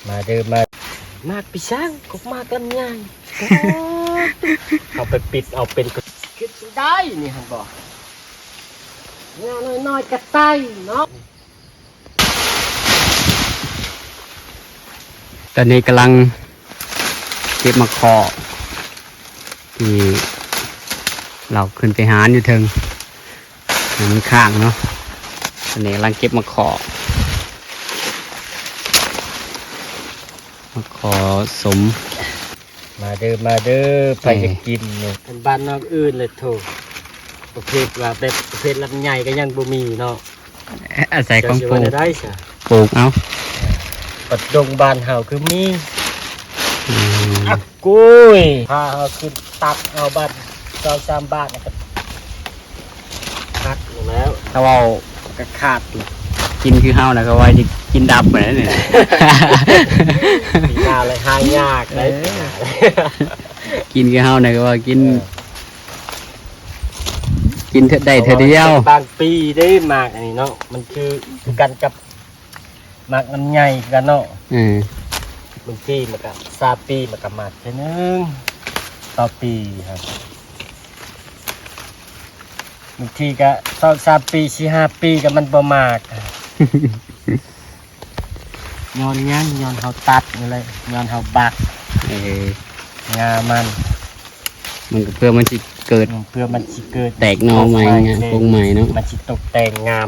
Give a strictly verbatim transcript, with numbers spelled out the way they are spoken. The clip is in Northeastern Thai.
มาเด้อมา มากพี่ช้างกกมากลำไย เอาไปปิดเอาเป็น ขึ้นได้นี่หันบ่ งาน้อยๆกระไตเนาะ ตอนนี้กำลังเก็บมาขอที่เราขึ้นไปหาอยู่เทิง มันข้างเนาะ ตอนนี้กำลังเก็บมาขอ มาขอสม มาเด้อมาเด้อ ใครจะกินเนี่ย เป็นบ้านนอกอื่นเลยโถ ประเภทว่าแบบประเภทลำไยก็ยังบ่มีเนาะ อาศัยของปลูก จะสิว่าได้ซะ ปลูกเอา ปัดดงบ้านเฮาคือมี อืม อักกุย พาเฮาขึ้นตัดเอาบ้านสองสามบ้านแล้วก็ หักอยู่แล้ว เขาเอากระขาด กินคือเฮานะ เขาว่าจะกินดับไปแล้วเนี่ย ปีหน้าเลยหายากเลย เออ กินคือเฮานะ เขาว่ากิน เออ กินเทื่อได้เทื่อเดียว บางปีได้หมากอันนี้เนาะ มันคือกันกับหมากลำไยกันเนาะ อืม บางทีมันก็สามปีมันก็หมากเทื่อนึงต่อปีครับ บางทีก็สองสามปี สี่ห้าปีก็มันบ่หมาก ย้อนหยัง ย้อนเฮาตัดนี่แหละ ย้อนเฮาบัก เออ งามัน มันก็เพื่อมันสิเกิด อืม เพื่อมันสิเกิด แตกหน่อใหม่ งา ปงใหม่เนาะ มันสิตกแต่งงาม